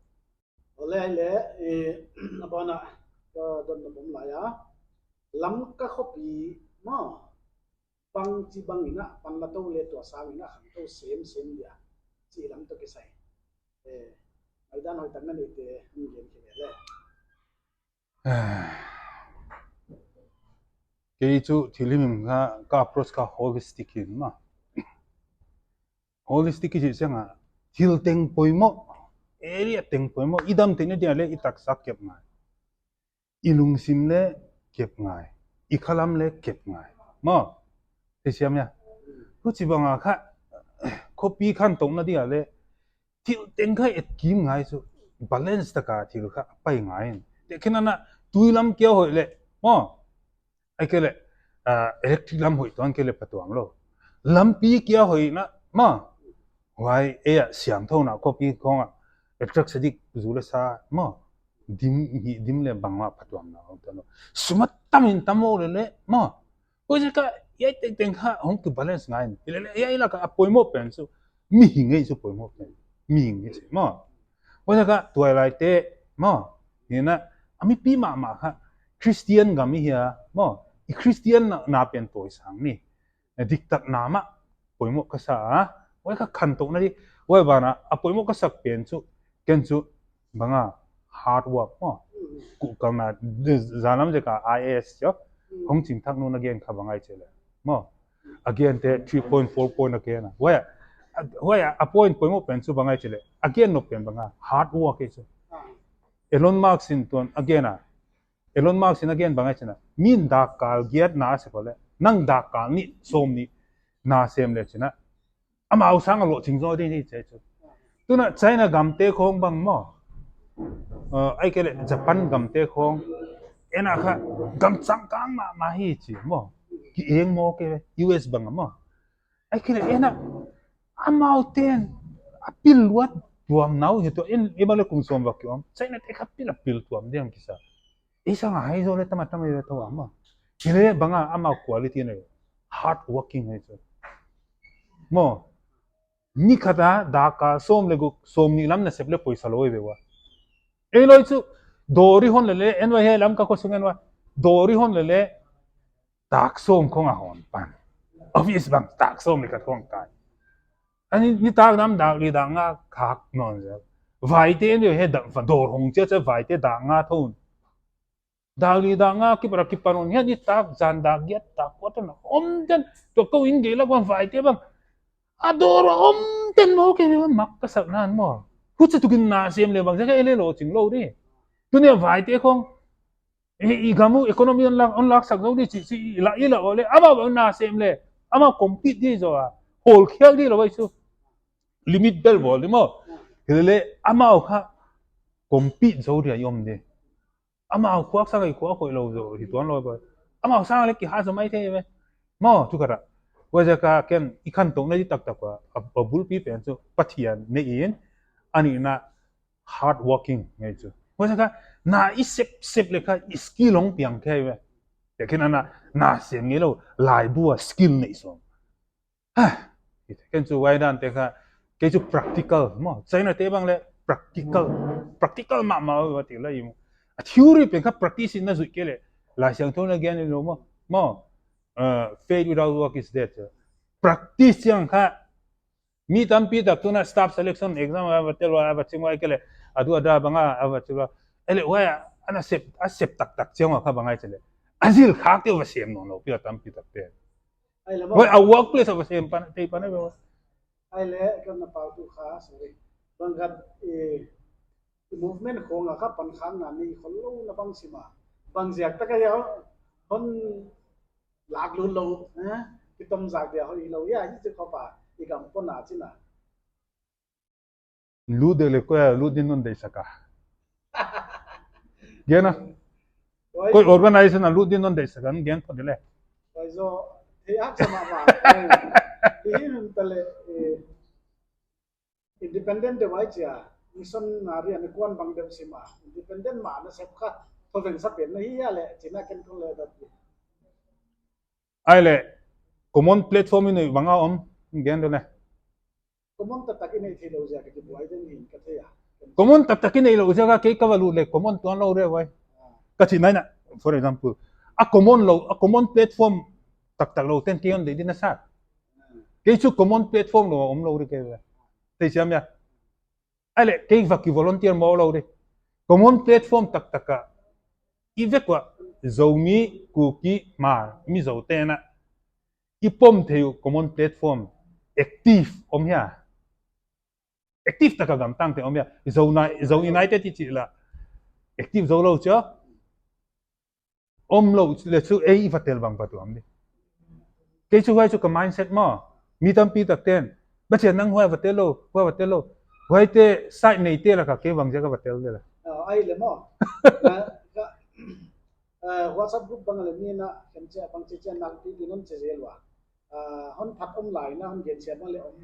Ole ai le, eh, a ban ah, ka dotna bawm lai a. Lamka khopi maw, bangchi bang in a pan la tou leh tua sang in a khangtou semsem dia chih lam toh kisai. Eh, maidan hoihtak na neite hon gen khe le. Kei chu thil himhim kha ka approach kha holistic in maw. Holistic i chih chiang a, thil teng poimoh, area teng poimoh, i dam theihna dia leh i taksa kep ngai, i lungsim leh kep ngai, i khalam leh kep ngai maw. Thei siam hia? Huchibang a kha, khopi khantouhna dia leh thil teng kha et kim ngai chu, balance taka thil kha pai ngai in. Tehkhin ana tui lam kia hoih leh maw, ahihkeileh, ah, electric lam hoih tuan kei leh phatuam lou. Lampi kia hoihna maw, huai ei a siangthouna khopi khong a, electric sadik zu leh sa maw, dim hi dim leh bangmah phatuamna om tuan lou. Sum a tam in tam lou leh leh maw, huaiziak a hiai tengteng kha hong kibalance ngai in. Hilele hiai lak a poimoh pen chu mihing ei chu poimoh pen. Mihing ei chu maw. Huaiziak a tuailaite maw, nina, a mipi mahmah kha Christian gam i hia maw, i Christian na, na pen tawisang ni. Diktatna mah poimoh ka sa a. Huai kha khantouhna di. Huai ban ah a poimoh ka sak pen chu, ken chu bang a, hard work maw. Kuhkalna, zan lam ziak a I A S chu hong chingthak nung a gen kha bang ahia chih leh maw, a gente three point, four point a gen a. Huai a, huai a, a point poimoh pen chu bang ahia chih leh, a gen nop pen bang a, hard work ei chu. Elon Musk in tuan a gen a, Elon Musk in a gen bang ahia chih leh, min dakkal giat na sep leh, nang dakkal nih sawmnih na sem leh chih leh, amau sang a lohching zaw di hi chih chu. Tuna China gamte khong bang maw, uh, ahihkeileh Japan gamte khong, en a kha gam changkang mahmah hi chi maw. Ki eng maw ke U S bang maw. Ahihkeileh en a, amau ten a pil luat tuam nau hi tuh, en, ei bang leh kum sawm va ki om, China te kha pil a pil tuam diam kisa. Ei sang a hai zaw leh tam a tam ei ve tou a maw. Hilele bang a amau quality nei, hard working hi chu. Maw, ni khat a dakkal sawm leh guk, sawmnih lam na sep leh poisa lou ei ve ua. Ei loi chu, dawr i hon lele, en ua hiai Lamka khosung en ua, dawr i hon lele, dak sawm khong a hon pan. Office bang dak sawm leh khat khong kai. Ani nitak nam dak li dak nga khak nawn zel. Vaite en leh hiai dak va dawr hong chiat chiat vaite dak nga thon. Dak li dak nga kipan a kipan hon, hiai nitak zan dak giat dak kua tan om den. Tua kou inn gei lak uah vaite bang a dawr a om den maw, kei leh mak ka sak nan maw. Huchi tukin na sem leh bang ziak a ei leh lohching lou di. Tuni a vaite khong, i, i gam uh economy hon lak, hon laksak zou di chih, chih i la, i la ua leh, amau bang na sem leh, amau compete di zaw a, hawlkhial di lou ai chu. Limit bel bawl di maw. Hilele amau kha compete zou di a i om di. Amau khuak sang a i khuak hoih lou zaw hi tuan lou ba. Amau sang leh kiha zaw mai thei ve. Maw, tu kha ra. Huaiziak a ken i khantouhna di taktak ua, a, a bulpi pen chu Pathian nei in, a nihna hard working ngei chu. Huaiziak a na i sep sep leh kha i skill hong piang thei ve. Tehkhin ana, na sem ngei lou, laibu a skill nei sawm. Ha, ken chu huai dan te kha, kei chu practical maw. China te bang leh practical, practical mahmah ua ti lai maw. A theory pen kha practice in na zuih kei leh, Laisiangthou in a gen lou maw. Maw, uh, faith without work is dead. Practice chiang kha, mi tampi tak tuna staff selection exam a va tel ua, a va ching ua, ahihkeileh a du a da bang a, a va ching ua. Ei leh huai a, ana sep, a sep taktak chiang ua kha bang ahia chih leh, a zil khak te va sem nawn lou pi a tampi tak te. Ai le maw. Huai a workplace a va sem pan, tei pan a ve. Ai le, kan na pau tu kha, sorry. Bang khat, eh, movement khong a kha pan khakna nei khol lou na bang sim a. Bang ziak tak a hia, hon lak lut lou, eh? Kitom zak dia hoih lou, hia, hi chu khop a, i gam pon a chih na. Lut deuh leh koi a lut din non deihsak a. Gen a. Oi. Koi organization a lut din non deihsak a, gen phot deuh leh. Oi zo, hei ak sama ma. Oi. Hi hi nun ta leh, eh, independent te huai chia. missionary a na kuan bang deuh sim a, independent mah na sep kha, tho veng sa pen na hi a leh, china ken kong leh dat. Ai leh, common platform i neih bang a om, gen de leh. Common taktak i neih theilou ziak a kibuai den in ka thei a. Common taktak i neih lou ziak a kei ka va lut leh, common tuan lou re vai. Ah. Ka chih nai na, for example, a common lou, a common platform taktak lou ten kei hon deih di na sa. Ah. Kei chu common platform lou, om lou di kei ve. Thei siam ya. Ai leh, kei va ki volunteer maw lou di. Common platform taktak a. I vek ua, Zomi, Kuki, Hmar, Mizo te na. I pom thei uh common platform. Active, om hia. Active taka gamtang te om hia. Zo na, Zo United i chih leh. Active zo lou chia. Om lou leh chu ei i va tel bang va tuam di. Kei chu huai chu ka mindset maw. Mi tampi tak ten. Bang chia nang huai va tel lou, huai va tel lou. Huai te side nei te laka kei bang ziak a va tel di leh. Ah, ai leh maw. Na, ka, ah, WhatsApp group bang leh mi na, ken chia bang chia chia nang pi di non chia zel ua. Ah, hon phat om lai na, hon gen chia bang leh om.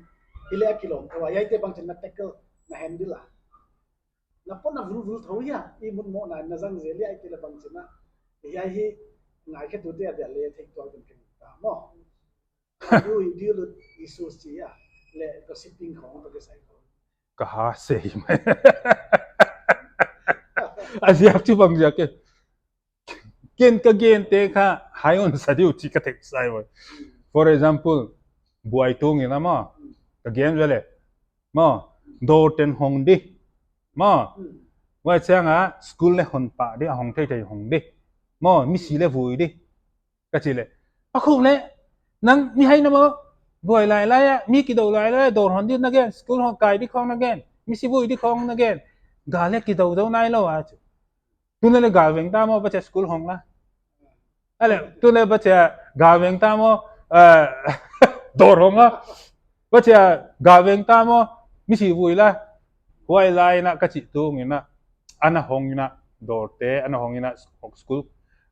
Hi leh a kilawm thou a, hiai te bang chia na tackle, na handle a. Na pon na vul vul thou hia, i mut mo na, na zang zel hia, i kila bang chia na. Hiai hi, ngai khe tu te a dia leh thei tuak den ken ta maw. Deal, deal with issues chia, leh gossiping khong, to ke sai khong. Ka ha sei mai. A ziak chu bang ziak e. Ken ka gen te kha, hai hon sa di uh chi ka theih sai vai. For example, buai tung in a maw, ka gen ve leh. Maw, dawr ten hong di. Maw, huai chiang a, school leh hon pah di, a hong thei thei hong di. Maw, misi leh vui di. Ka chih leh. A khuk leh, nang mi hai na maw, buai lai lai a, mi kidou lai lai a, dawr hon di na gen, school hong kai di khong na gen, misi vui di khong na gen. Gal leh kidou dou nai lou a chu. Tun leh gal veng ta maw, bang chia school hong la. Ai leh, tun leh bang chia gal veng ta maw, eh, dawr hong la. Bang chia gal veng ta maw, misi vui la. Huai lai na ka chih tung in a, ana hong in a, dawr te, ana hong in a, school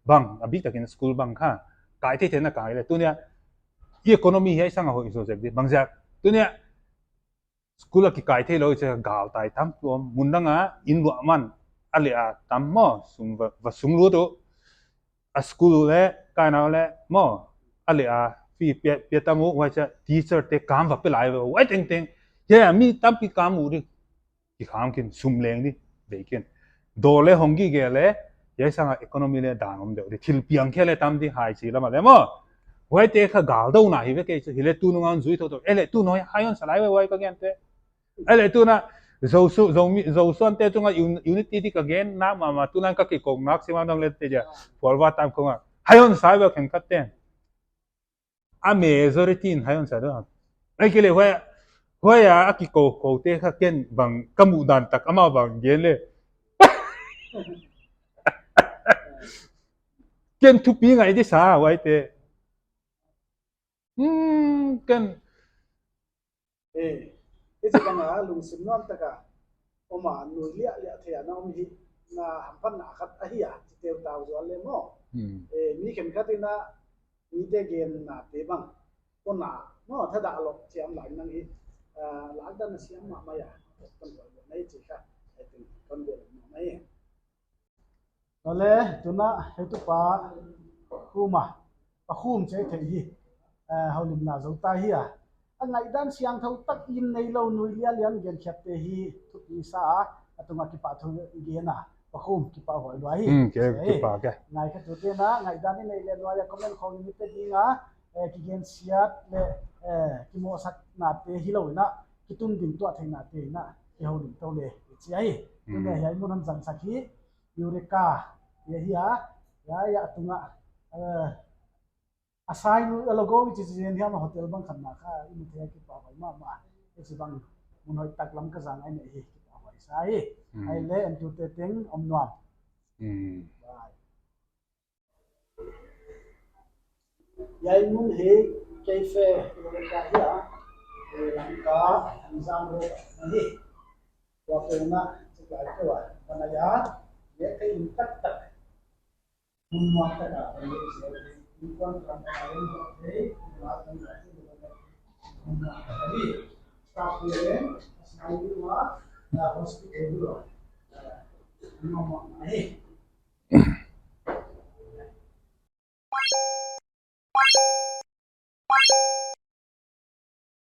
bang, a bik takin school bang kha. Kai thei thei na kai leh, tuni a, i economy hiai sang a hoih zaw zek di, bang ziak. Tuni a, school a kikai thei lou chia gal tai tam tuam, mun dang a, inn luah man, a leh a tam maw, sum va, va sum lut uh. A school leh, kai na leh, maw, a leh a, fee pia, pia tam uh, huai chia teacher te kam va pe lai ve, huai teng teng. Hiai a mi tampi kam uh di. Ki kham kin, sum leng di, vei kin. Dawr leh hong gige leh, hiai sang a economy leh dan om deuh di, thil piang khe leh tam di hai chi lam a leh maw. Huai te kha gal dou na hi ve kei chu, hi leh tu nung a hon zui thou thou. Ai leh tu nung hai hon sa lai ve huai ka gen te. Ai leh tu na, Zosu, Zomi, Zosuan te chunga un-, unity di ka gen nak mahmah, tu nang ka kikou nak sim a nang leh te dia. Pual va tam khong a. Hai hon sa ve khenkhat te. A majority in hai hon sa deuh. Ai kei leh huai, huai a, a kikou kou te kha ken bang, ka muh dan tak amau bang gen leh. Ken thupi ngai di sa, huai te. Hmm, ken. Eh, hichi bang a, lungsim nuam taka. Om a, nui liah liah thei a na om hi, na hamphatna khat ahi a, chi teu tau zual leh maw. Hmm. Eh, mi khenkhat in a, mite genna te bang. Kon a, maw, thadah lou chiam lai nang hi, ah, lak dan a siam mahmah a, kon koi lou nai chi kha, ai tin, kon bel mahmah a. Ole, tuna, heutupa, Khuma, Pa Khum che thei hi, eh, houlimna zou ta hi a. A ngaihdan siangthou tak in neilou nui lialian genkhiat te hi thupi sa a, a tunga kipahthu i gen a, Pa Khum kipahhuai lua hi. Hmm, ke, eh, kipak e. Ngai kha tu te na, ngaihdan i neih leh nuai a comment khong i mi pe ding a, eh, kigensiat leh, eh, kimohsakna te hilou in a, kitungding tuah theihna te in a, kihoulim tou le, i chi a hi. Hmm. Tuna hiai mun hon zangsak hi, Eureka, hiai hi a, hiai a tunga, eh, a sign, a logo i chi chi zen hiam a hotel bang khat na kha, i mu thei a kipahhuai mahmah. Hichibang mun hoihtak lam ka zang a i neih hi kipahhuai sa hi. Hmm. Ai leh entute teng om nuam. Hmm. Bye. Hiai mun hi cafe, Eureka hi a, Sri Lanka, Anjam Road hi. Tua pen a, chikai tua, banaya, hiai ka inn taktak. Mun nuam taka, mun nuam taka hi. Staff te, a sinai ding ua,